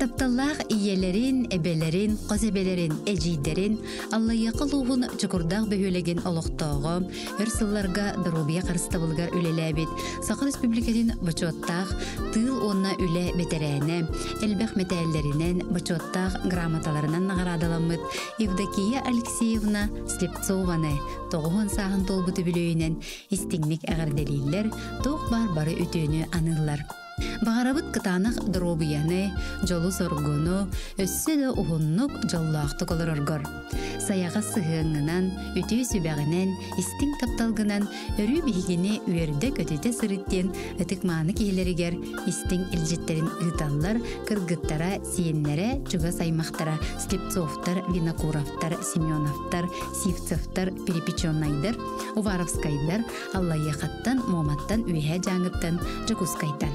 Тапталлаах ийэлэрин, эбэлэрин, хос эбэлэрин, эдьиийдэрин Аллайыаха улууһун Чокурдаах бөһүөлэгин олохтооҕо, өр сылларга доруобуйа харыстабылыгар үлэлээбит Саха Республикатын бочуоттаах тыыл уонна үлэ бэтэрээнэ, элбэх мэтээллэринэн, бочуоттаах грамоталарынан наҕараадаламмыт Евдокия Алексеевна Слепцованы тоҕуһун сааһын туолбут үбүлүөйүнэн истиҥник эҕэрдэлииллэр, туох баар бары үтүөнү аныыллар. Баҕарабыт кытаанах доруобуйаны, дьолу-соргуну, өссө да уһуннук дьоллоохтук олороргор. Сайаҕас сыһыаҥҥынан, үтүө сүбэҕинэн, истиҥ тапталгынан өрүү биһигини үөрдэ-көтүтэ сырыт диэн ытык-мааны киһилэригэр истиҥ илдьиттэрин ыыталлар кыргыттара, сиэннэрэ, чугас аймахтара Слепцовтар, Винокуровтар, Семеновтар, Сивцевтар, Перепеченнайдар, Уваровскайдар, Аллайыахаттан, Муоматтан, Үөһээ Дьааҥыттан, Дьокуускайтан.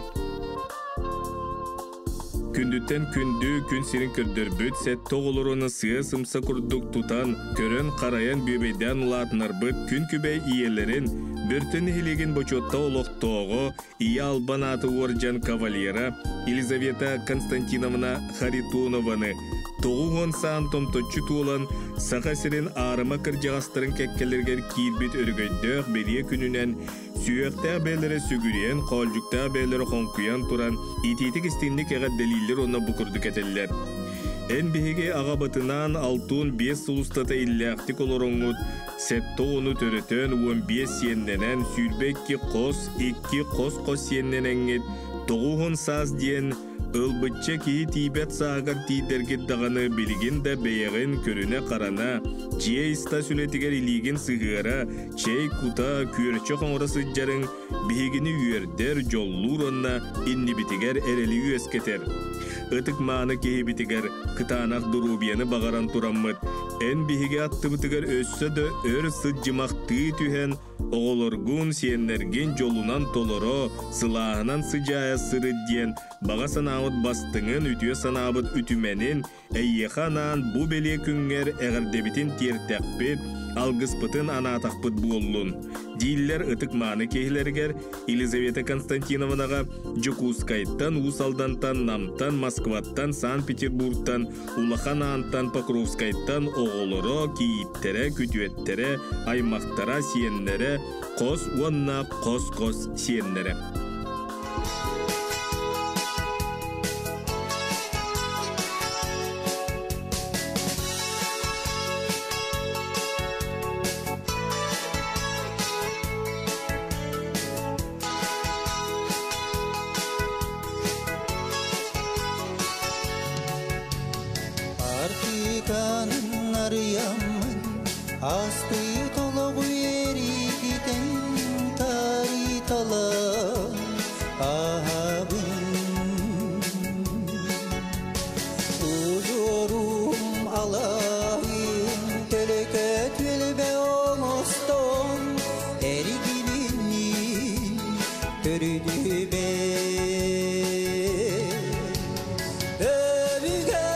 Күндүттэн күндү күн сирин көрдөрбүт сэттэ оҕолорун сыа-сымса курдук тутан, көрөн-харайан бүөбэйдээн улаатынарбыт күн күбэй ийэлэрин, Бөртө нэһилиэгин бочуотта олохтооҕо, Ийэ албан ааты уордьан кавалера Елизавета Константиновна Харитонованы 90 саан томточчу туолан Саха сирин аарыма кырдьаҕастарын кэккэлэригэр киирбит өрөгөйдөөх бэлиэ күнүнэн сүһүөхтээх бэйэлэрэ сүгүрүйэн, хоолдьуктаах бэйэлэрэ хоҥкуйан туран итиитик истиҥник эҕэрдэлииллэр уонна бу курдук этэллэр. Эн биһиги аҕабытынаан алтуон биэс сыл устата иллээхтик олороҥҥут Сэттэ оҕону төрөтөн, 15 сиэннэнэн, 22 хос, икки хос-хос сиэннэнэҥҥит, 90 саас диэн ылбычча киһи тиийбэт сааһыгар тиийдэргит даҕаны билигин да бэйэҕин көрүнэ-харана, дьиэ ис-тас үлэтигэр илиигин сыһыара, чэй кута, күөрчэх оҥоро сылдьарыҥ биһигини үөрдэр, дьоллуур уонна иннибитигэр эрэли үөскэтэр. Ытык-мааны киһибитигэр кытаанах доруобуйаны баҕаран тураммыт, эн биһиги аттыбытыгар өссө да өр сыдьымахтыы түһэн, оҕолоргун, сиэннэргин дьолунан толоро, сылааһынан сыдьаайа сырыт диэн баҕа санаабыт бастыҥын, үтүө санаабыт үтүмэнин Эйиэхэ анаан бу бэлиэ күҥҥэр эҕэрдэбитин тиэртэхпит, алгыспытын анаатахпыт буоллун, дииллэр ытык-мааны киһилэригэр Елизавета Константиновнаҕа Дьокуускайтан, Уус Алдантан, Намтан, Москваттан, Санкт-Петербургтан, Улахан Аантан, Покровскайтан оҕолоро, кийииттэрэ, күтүөттэрэ, аймахтара, сиэннэрэ, хос уонна хос-хос сиэннэрэ. Артыканын арыйаммын, астыйыт олоҕу эригитэн тариталан аһабын. Ужорум алайын төлөкө түөлбэ оҥостон эригилинни төрүдүбэ. Өбүгэ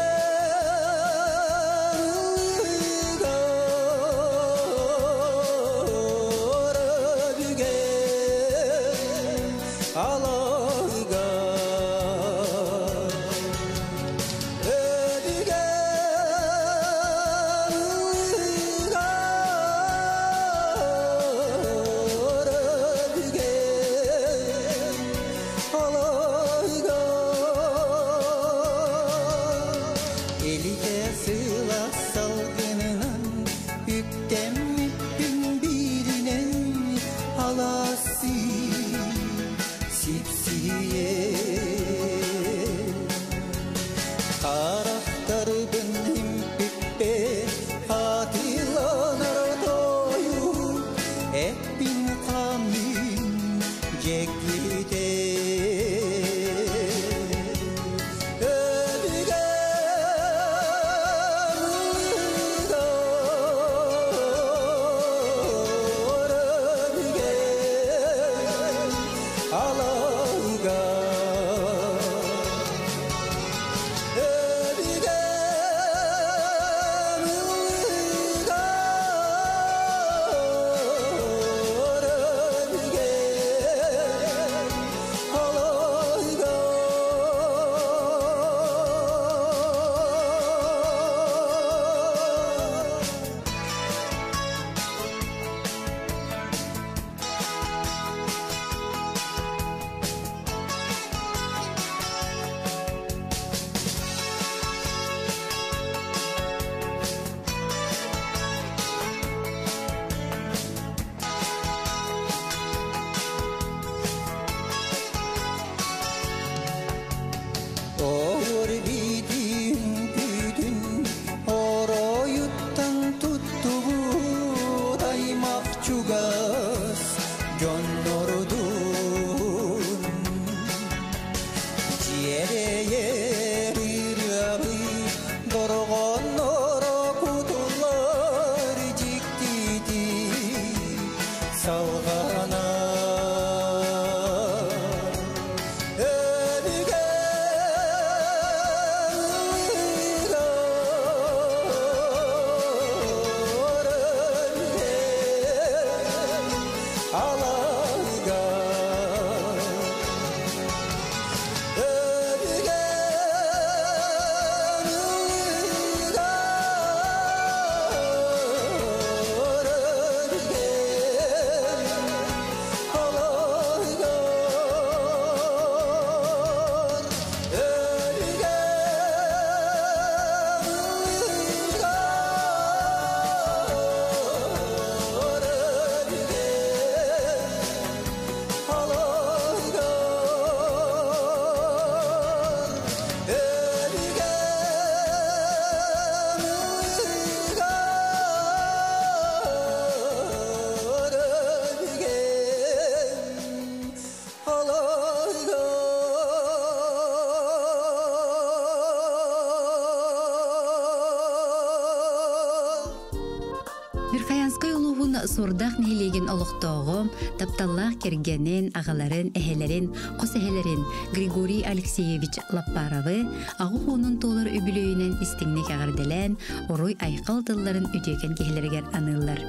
Верхоянскай улууһун Суордаах нэһилиэгин олохтооҕо, тапталлаах кэргэнин, аҕаларын, эһэлэрин, хос эһэлэрин Григорий Алексеевич Лаппаровы аҕа уонун туолар үбүлүөйүнэн истиҥник эҕэрдэлээн, уруй-айхал тылларын үтүөкэн киһилэригэр аныыллар.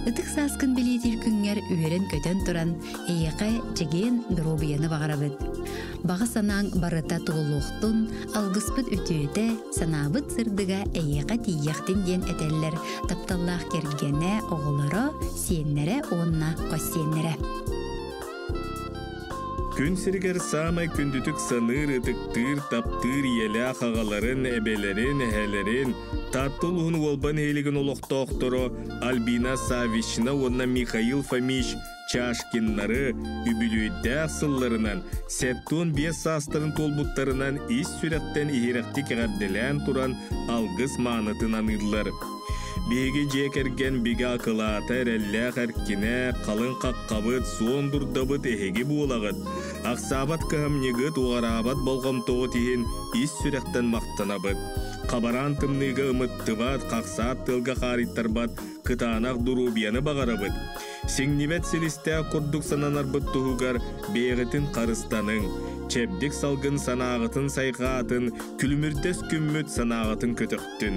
Ытык сааскын бэлиэтиир күҥҥэр үөрэн-көтөн туран, эйиэхэ чэгиэн доруобуйаны баҕарабыт. Баҕа санааҥ барыта туолуохтун, алгыспыт үтүөтэ, санаабыт сырдыга эйиэхэ тиийиэхтин диэн этэллэр тапталлаах кэргэнэ, оҕолоро, сиэннэрэ уонна хос сиэннэрэ. Күн сиригэр саамай күндүтүк саныыр, ытыктыыр, таптыыр ийэлээх аҕаларын, эбэлэрин, эһэлэрин, Таатта улууһун Уолба нэһилиэгин олохтоохторо Альбина Саввична уонна Михаил Фомич Чашкиннары үбүлүөйдээх сылларынан 75 саастарын туолбуттарынан ис сүрэхтэн иһирэхтик эҕэрдэлээн туран алгыс маанытын аныыллар. Биһиги дьиэ кэргэн бигэ акылаата эрэллээх эркинэ, халыҥ хаххабыт, суон дурдабыт эһиги буолаҕыт. Ахсаабат кыһамньыгыт, уҕараабат болҕомтоҕут иһин ис сүрэхтэн махтанабыт. Хабараан тымныыга ымыттыбат, хахсаат тыалга хаарыйтарбат кытаанах доруобуйаны баҕарабыт. Сиҥнибэт силистээх курдук сананарбыт туһугар бэйэҕитин харыстаныҥ, чэбдик салгын санааҕытын сайҕаатын, күлүмүрдэс күммүт санааҕытын көтөхтүн.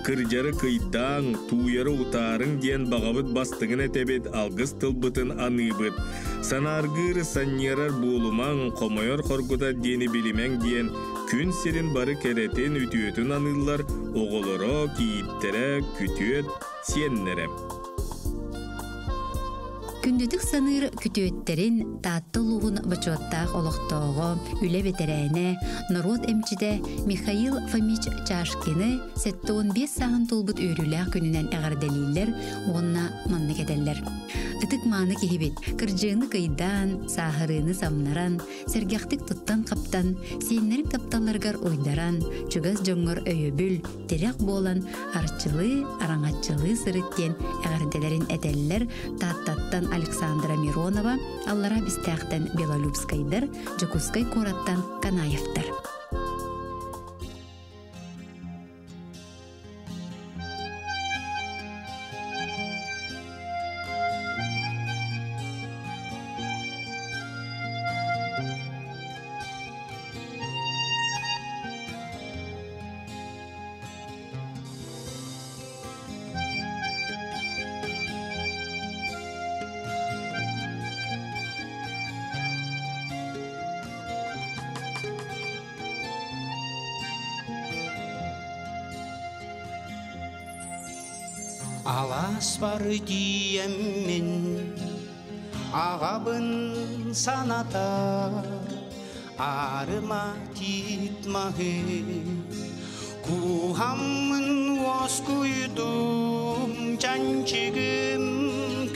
Кырдьары кыйдааҥ, тууйары утаарыҥ диэн баҕабыт бастыҥын этэбит, алгыс тылбытын аныыбыт. Санааргыыр, санньыарар буолумаҥ, хомойор хоргутар диэни билимэҥ диэн күн сирин бары кэрэтин, үтүөтүн аныыллар оҕолоро, кийииттэрэ, күтүөт, сиэннэрэ. Күндүтүк саныыр күтүөттэрин Таатта улууһун бочуоттаах олохтооҕо, үлэ бэтэрээнэ, норуот эмчитэ Михаил Фомич Чашкины 75 сааһын туолбут үөрүүлээх күнүнэн эҕэрдэлииллэр уонна маннык этэллэр. Ытык-мааны киһибит кырдьыыны кыйдаан, сааһырыыны самнаран, сэргэхтик туттан-хаптан, сиэннэрин тапталларыгар уйдаран, чугас дьоҥҥор өйөбүл, тирэх буолан арчылыы, араҥаччылыы сырыт диэн эҕэрдэлэрин этэллэр Тааттаттан Александра Миронова, Аллараа Бистээхтэн Белолюбскайдар, Дьокуускай куораттан Канаевтар. Алаас бары тиийэммин аҕабын санатар аарыма тиит маһы кууһаммын уоскуйдум чанчыгым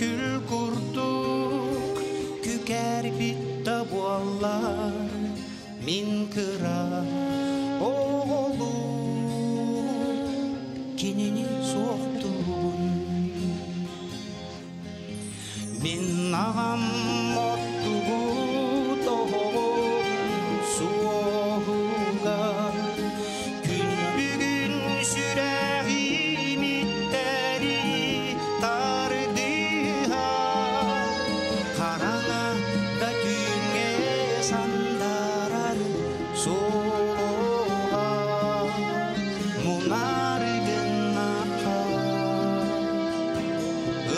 күл курдук күкээрбит да буоллар мин кыра оҕолуу кинини суохтуубун Мин аҕам оттубут оһоҕун суоһугар күн бүгүн сүрэҕим иттэри тардыһар хараҥа да түүҥҥэ сандарар суоһа мунар гыннахха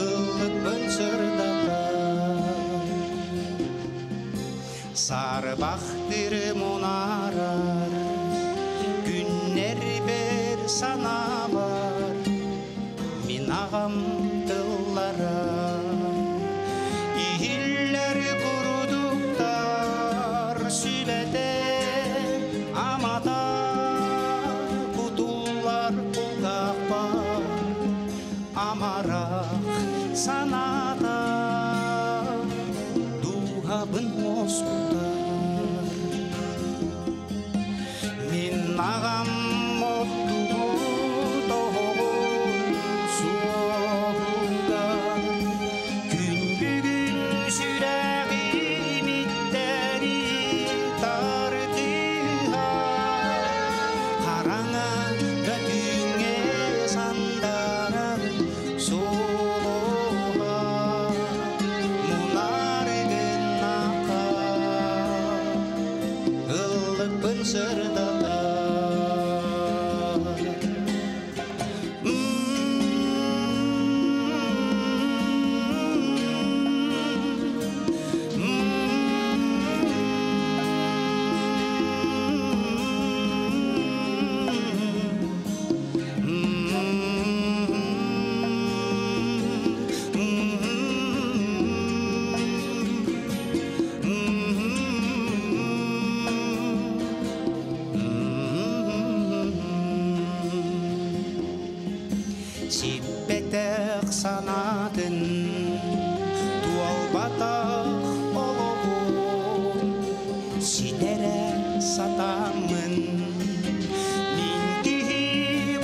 ыллыкпын сырдатар Сарбахтыр мунарар күннэрбэр санаабар мин аҕам тыллара иһиллэр курдуктар сүбэтэ амата кутуллар кулгаахпар амарах санаата дууһабын уоскутар. Сиппэтэх санаатын, туолбатах олоҕун ситэрэ сатааммын. Мин киһи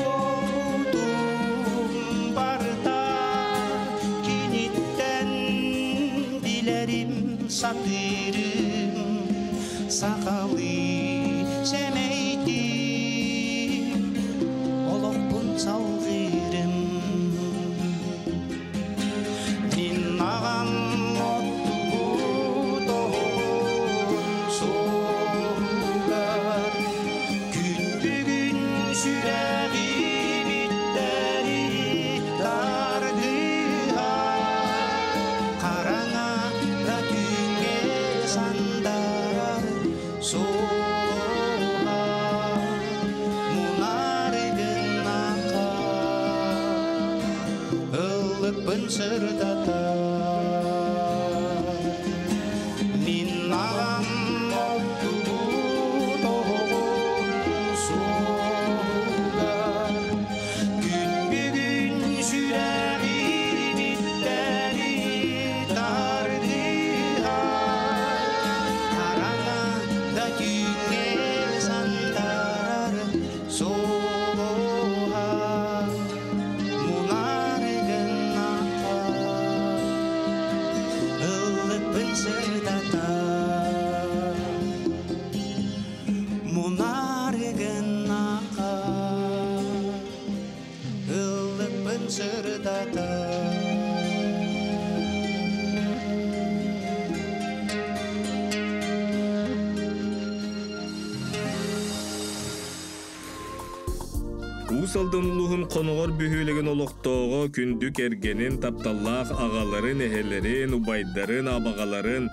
буолбутум барыта киниттэн билэрим, сатыырым, сахалыы сэмэйдик олохпун салгыырым. Мин аҕам оттубут оһоҕун суоһугар күн бүгүн сүрэҕим иттэри тардыһар, хараҥа да түүҥҥэ сандарар суола мунары гыннаха ыллыкпын сырдатар. Мин аҕам оттубут оһоҕун суоһугар күн бүгүн сүрэҕим иттэри тардыһар, хараҥа да түүҥҥэ сандарар суола мунары гыннаха ыллыкпын сырдатар, мунары гыннаха ыллыкпын сырдатар. Уус Алдан улууһун Хоноҕор бөһүөлэгин олохтооҕо күндү кэргэнин, тапталлаах аҕаларын, эһэлэрин, убайдарын, абаҕаларын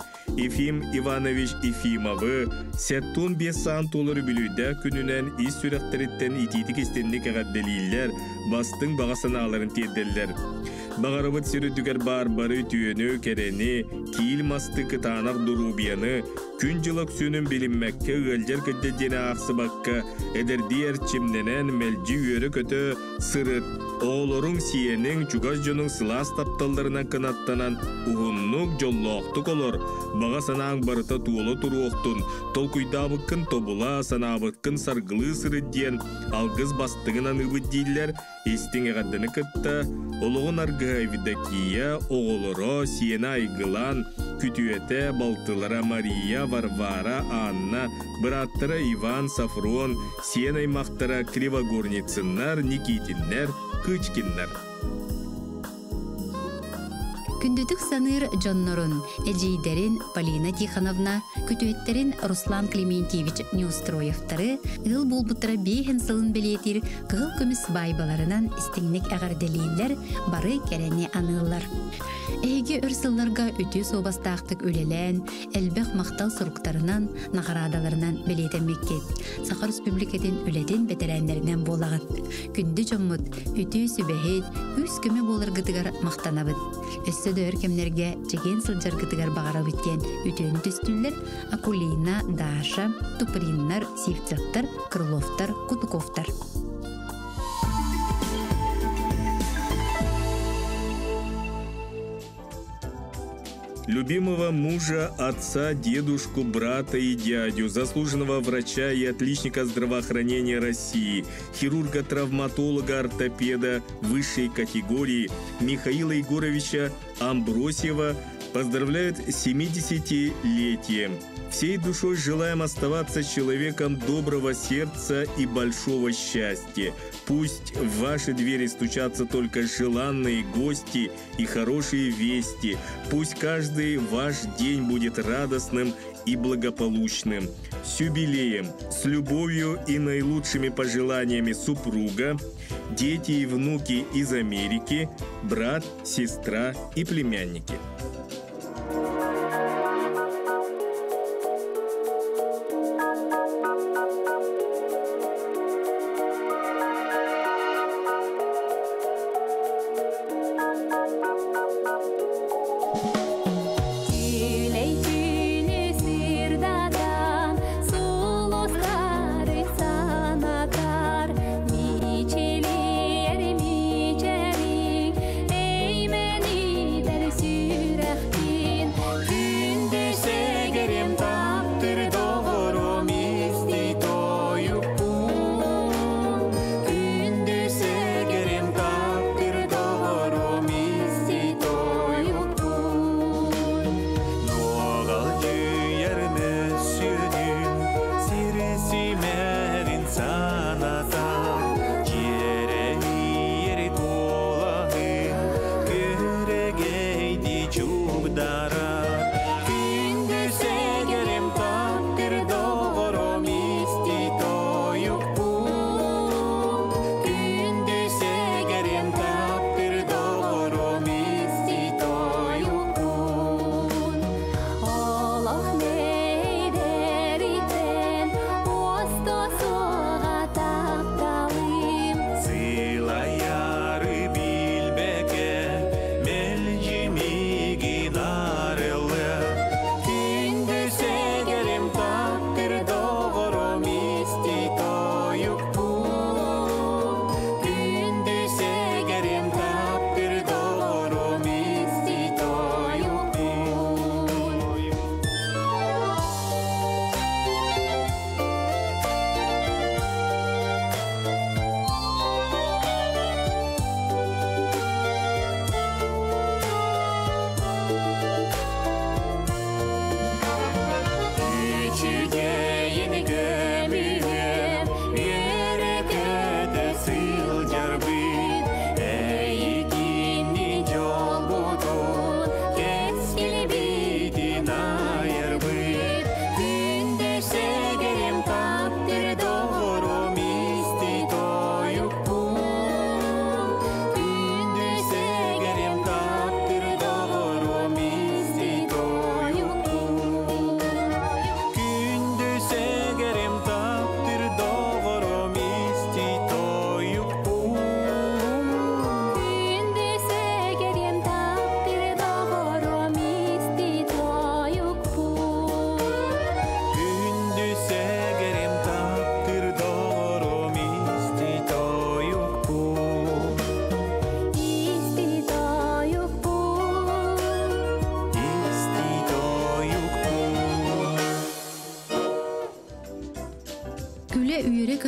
Ефим Иванович Ефимовы 75 саан туолар үбүлүөйдээх күнүнэн ис сүрэхтэриттэн итиитик истинник эҕэрдэлииллэр, бастыҥ баҕа санааларын тиэрдэллэр. Баҕарабыт сир үрдүгэр баар бары үтүөнү, кэрэни, киил масты кытаанах доруобуйаны, күн-дьыл өксүөнүн билиммэккэ ыалдьар кырдьа диэни аахсыбакка, эдэрдии эрчимнэнэн, мэлдьи үөрэ-көтө сырыт, оҕолоруҥ, сиэниҥ, чугас дьонуҥ сылаас тапталларынан кынаттанан, уһуннук, дьоллоохтук олор, баҕа санааҥ барыта туола туруохтун, толкуйдаабыккын тобула, санаабыккын саргылыы сырыт диэн алгыс бастыҥын аныыбыт дииллэр. Истиҥ эҕэрдэни кытта олоҕун аргыһа Евдокия, оҕолоро, сиэнэ Айгылаан, күтүөтэ, балтылара Мария, Варвара, Анна, бырааттара Иван, Сафрон, сиэн аймахтара Кривогорницыннар, Никитиннэр, Кычкиннар. Күндүтүк саныыр дьоннорун, эдьиийдэрин Полина Тихоновна, күтүөттэрин Руслан Клементьевич Неустроевтары ыал буолбуттара биэһин сылын бэлиэтиир кыһыл көмүс баайбаларынан истиҥник эҕэрдэлииллэр, бары кэрэни аныыллар. Эһиги өр сылларга үтүө суобастаахтык үлэлээн, элбэх махтал суруктарынан, наҕараадаларынан бэлиэтэммиккит. Саха Республикатын үлэтин бэтэрээннэринэн буолаҕыт. Күндү дьоммут, үтүө сүбэһит, күүс-көмө буоларгытыгар махтанабыт. Өссө да өр кэмнэргэ чэгиэн сылдьаргытыгар баҕарабыт диэн үтүөнү түстүүллэр Акулина, Даша, Туприннар, Сивцевтар, Крыловтар, Кутуковтар. Любимого мужа, отца, дедушку, брата и дядю, заслуженного врача и отличника здравоохранения России, хирурга-травматолога, ортопеда высшей категории Михаила Егоровича Амбросьева поздравляют с 70-летием. Всей душой желаем оставаться человеком доброго сердца и большого счастья. Пусть в ваши двери стучатся только желанные гости и хорошие вести. Пусть каждый ваш день будет радостным и благополучным. С юбилеем, с любовью и наилучшими пожеланиями супруга, дети и внуки из Америки, брат, сестра и племянники. Түлей түүнү сырдатан, сулустары санатар, мичилиэр мичээрин.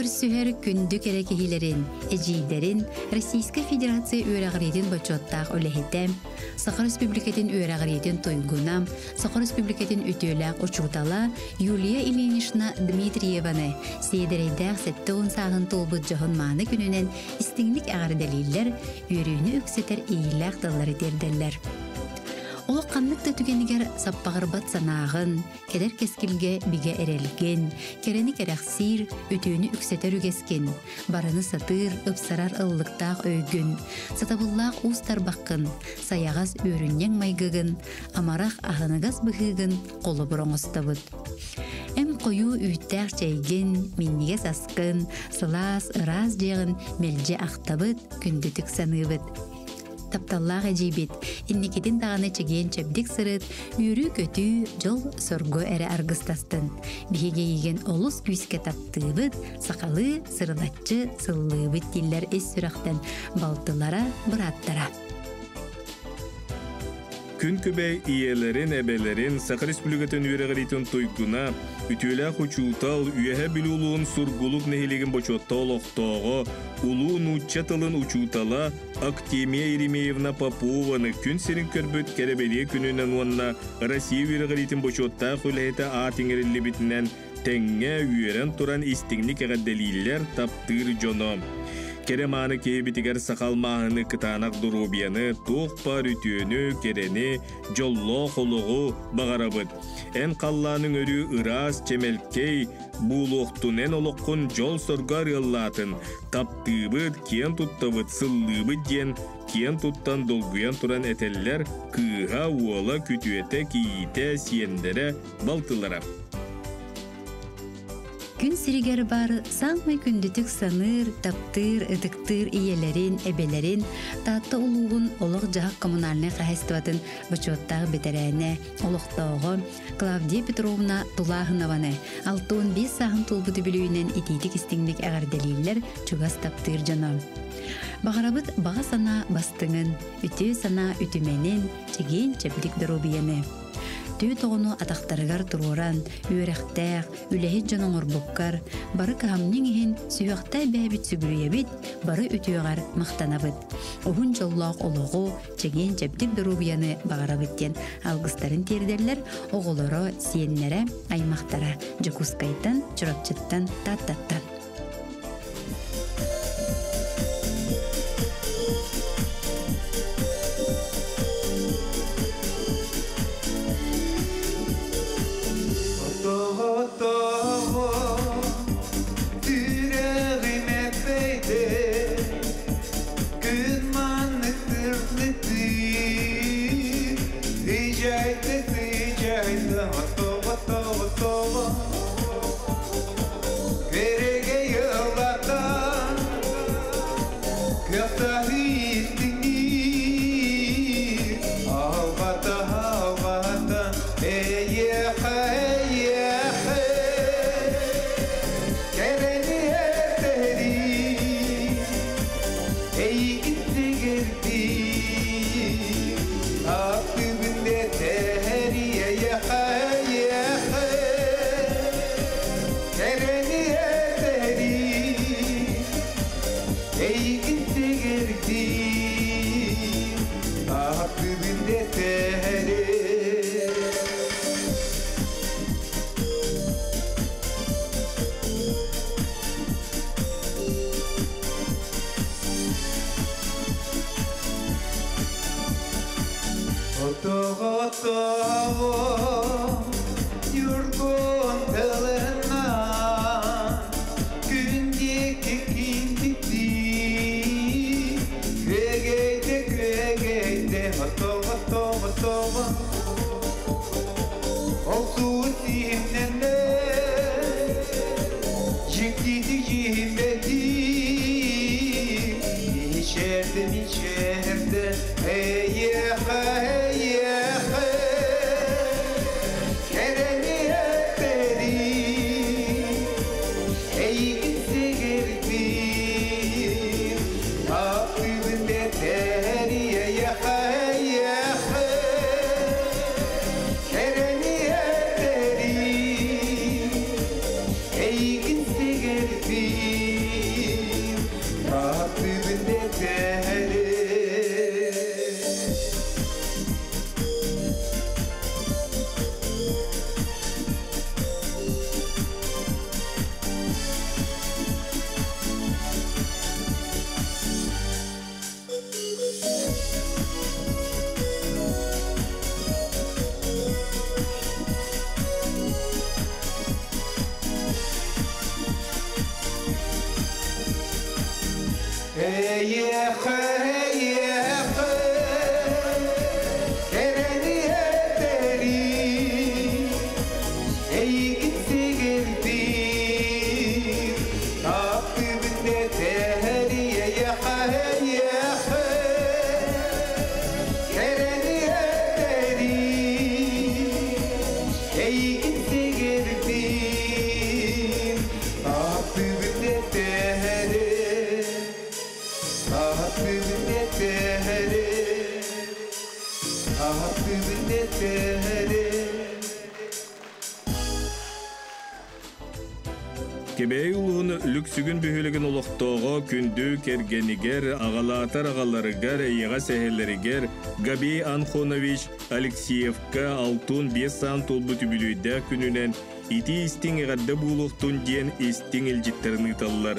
Көрсүһэр күндү кэрэ киһилэрин, эдьиийдэрин Российскай Федерация үөрэҕириитин бочуоттаах үлэһитэ, Саха Республикатын үөрэҕириитин туйгуна, Саха Республикатын үтүөлээх учуутала Юлия Ильинична Дмитриеваны сиэдэрэйдээх 70 сааһын туолбут дьоһун мааны күнүнэн истиҥник эҕэрдэлииллэр, үөрүүнү үксэтэр иилээх тыллары тиэрдэллэр. Олох ханнык да түгэнигэр саппаҕырбат санааҕын, кэлэр кэскилгэ бигэ эрэлгин, кэрэни кэрэхсиир, үтүөнү үксэтэр үгэскин, барыны сатыыр, ыпсарар ыллыктаах өйгүн, сатабыллаах уус тарбаххын, сайаҕас үөрүнньэҥ майгыгын, амарах аһыныгас быһыыгын холобур оҥостобут. Эн хойуу үүттээх чэйгин, минньигэс аскын, сылаас, ыраас дьиэҕин мэлдьи ахтабыт, күндүтүк саныыбыт. Тапталлаах эдьиийбит, инникитин даҕаны чэгиэн-чэбдик сырыт, үөрүү-көтүү, дьол-соргу эрэ аргыстастын. Биһиги эйигин олус күүскэ таптыыбыт, сахалыы сырылаччы сыллыыбыт дииллэр ис сүрэхтэн балтылара, бырааттара. Күн күбэй ийэлэрин, эбэлэрин, Саха Республикатын үөрэҕириитин туйгуна, үтүөлээх учуутал, Үөһээ Бүлүү улууһун Сургулук нэһилиэгин бочуотта олохтооҕо, улуу нуучча тылын учуутала Актемия Еремеевна Попованы күн сирин көрбүт кэрэ-бэлиэ күнүнэн уонна Россия үөрэҕириитин бочуоттаах үлэһитэ аат иҥэриллибитинэн тэҥҥэ үөрэн туран истиҥник эҕэрдэлииллэр таптыыр дьоно. Кэрэ-мааны киһибитигэр саха алмааһыны кытаанах доруобуйаны, туох баар үтүөнү, кэрэни, дьоллоох олоҕу баҕарабыт. Эн халлааныҥ өрүү ыраас, чэмэлкэй, буолуохтун, эн олоххун дьол-сорго арыаллаатын, таптыыбыт, киэн туттабыт, сыллыыбыт диэн киэн туттан долгуйан туран этэллэр кыыһа, уола, күтүөтэ, кийиитэ, сиэннэрэ, балтылара. Күн сиригэр бар саамай күндүтүк саныыр, таптыыр, ытыктыыр ийэлэрин, эбэлэрин Таатта улууһун олох-дьаһах коммунальнай хаһаайыстыбатын бочуоттаах бэтэрээнэ, олохтооҕо Клавдия Петровна Тулааһынованы 65 сааһын туолбут үбүлүөйүнэн итиитик-истиҥник эҕэрдэлииллэр чугас таптыыр дьоно. Баҕарабыт баҕа санаа бастыҥын, үтүө санаа үтүмэнин, чэгиэн-чэбдик доруобуйаны. Түөрт оҕону атахтарыгар туруоран, үөрэхтээх, үлэһит дьон оҥорбуккар, бары кыһамньыҥ иһин сүһүөхтэй бэйэбит сүгүрүйэбит, бары үтүөҕэр махтанабыт. Уһун дьоллоох олоҕу, чэгиэн-чэбдик доруобуйаны баҕарабыт диэн алгыстарын тиэрдэллэр оҕолоро, сиэннэрэ, аймахтара Дьокуускайтан, Чурапчыттан, Тааттаттан. Эйигин сигэрдиим. Эйиэхэ, эйиэхэ, кэрэни этэри, эйигин сигирдиир, таптыыбын дэтэри, эйиэхэ, эйиэхэ, кэрэни этэри, эйигин сигирдиир, таптыыбын дэтэри, таптыыбын дэтэри, таптыыбын дэтэри. Кэбээйи улууһун Лүксүгүн бөһүөлэгин олохтооҕо күндү кэргэнигэр, аҕалаатар аҕаларыгар, эйэҕэс эһэлэригэр Габей Анхонович Алексеевка 65 саан туолбут үбүлүөйдээх күнүнэн итии истиҥ эҕэрдэ буолуохтун диэн истиҥ илдьиттэрин ыыталлар.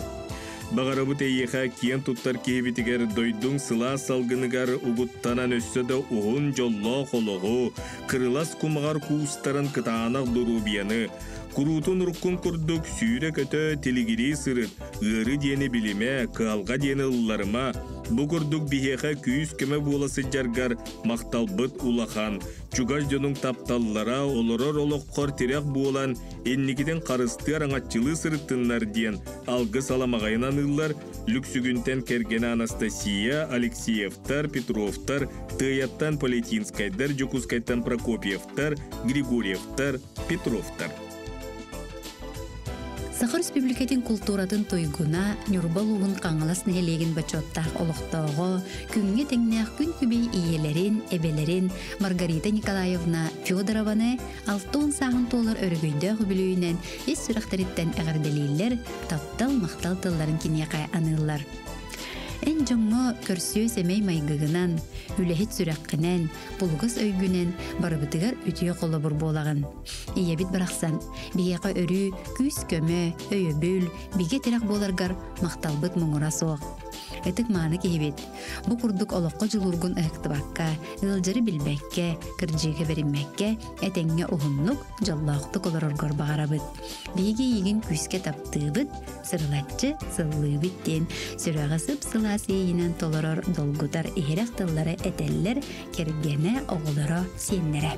Баҕарабыт эйиэхэ киэн туттар киһибитигэр дойдуҥ сылаас салгыныгар угуттанан өссө да уһун дьоллоох олоҕу, кырылас кумаҕар куустаран кытаанах доруобуйаны, куруутун уруккун курдук сүүрэ-көтө тилигирии сырыт, ыарыы диэни билимэ, кыһалҕа диэни ылларыма, бу курдук биһиэхэ күүс-көмө буола сылдьаргар махталбыт улахан, чугас дьонуҥ тапталлара олорор олоххор тирэх буолан инникитин харыстыар аҥаччылыы сырыттыннар диэн алгыс аламаҕайын аныыллар Лүксүгүнтэн кэргэнэ Анастасия, Алексеевтар, Петровтар, Тыайаттан Полетинскайдар, Дьокуускайтан Прокопьевтар, Григорьевтар, Петровтар. Саха Республикатын култууратын туйгуна Ньурба улууһун Хаҥалас нэһилиэгин бочуоттаах олохтооҕо, күҥҥэ тэҥнээх күн күбэй ийэлэрин, эбэлэрин Маргарита Николаевна Федорованы 60 сааһын туолар өрөгөйдөөх үбүлүөйүнэн ис сүрэхтэриттэн эҕэрдэлииллэр, таптал, махтал тылларын киниэхэ аныыллар. Эн дьоҥҥо көрсүө сэмэй майгыгынан, үлэһит сүрэххинэн, булугас өйгүнэн барыбытыгар үтүө холобур буолаҕын. Ийэбит барахсан, биһиэхэ өрүү күүс-көмө, өйөбүл, бигэ тирэх буоларгар махталбыт муҥура суох. Ытык-мааны киһибит. Бу курдук олоххо дьулуургун ыһыктыбакка, ыалдьары билбэккэ, кырдьыыга бэриммэккэ, этэҥҥэ уһуннук, дьоллоохтук олороргор баҕарабыт. Биһиги эйигин күүскэ таптыыбыт, сырылаччы сыллыыбыт диэн сүрэҕи сып-сылаас иэйиинэн толорор долгутар иһирэх тыллары этэллэр кэргэнэ, оҕолоро, сиэннэрэ.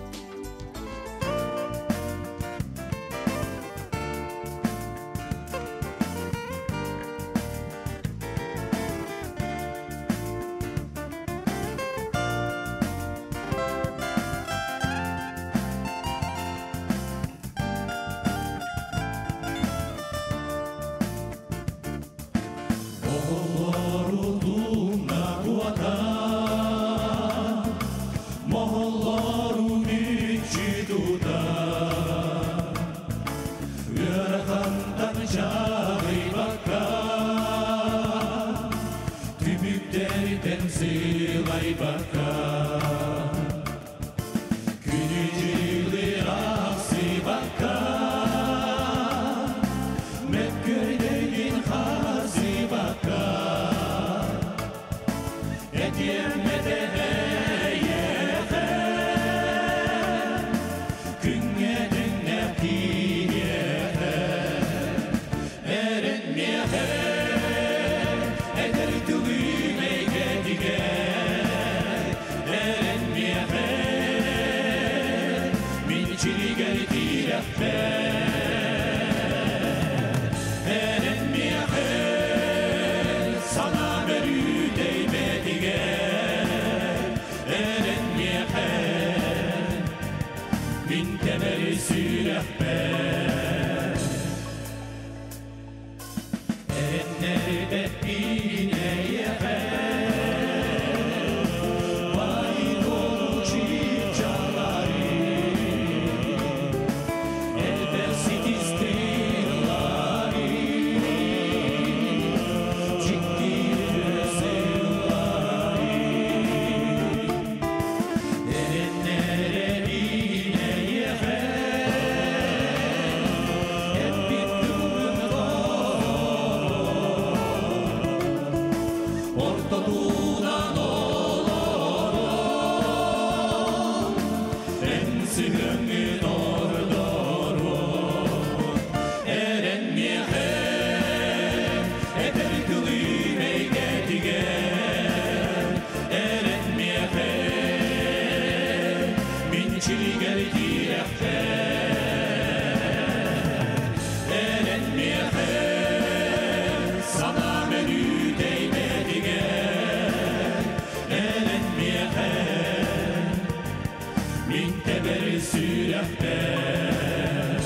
сүрэхпэр.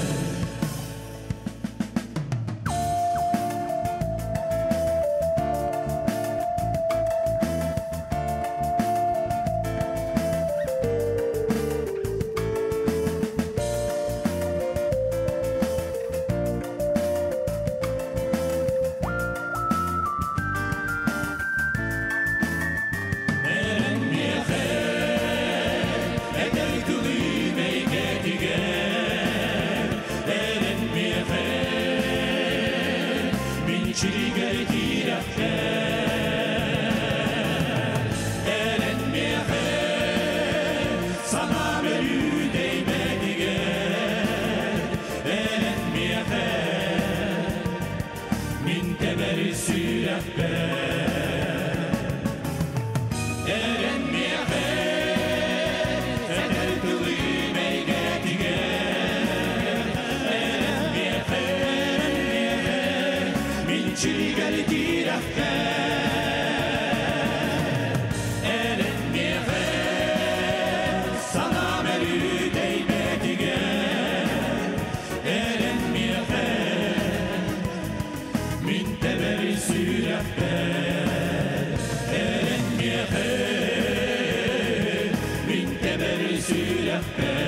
Эрэн миэхэ, эдэр тылым эйгэтигэр, эрэн миэхэ, мин чиригэр киирэххэ. Эрэн миэхэ, санаа өрүү дэйбэтигэр, эрэн миэхэ, мин тэбэр сүрэхпэр. Эрэн миэхэ, эдэр тылым эйгэтигэр, эрэн миэхэ, мин чиригэр тирэххэ. Эрэн миэхэ, санаам өрүү дэйбэтигэр, эрэн миэхэ, мин тэбэр сүрэхпэр. Эрэн миэхэ, мин тэбэр сүрэхпэр.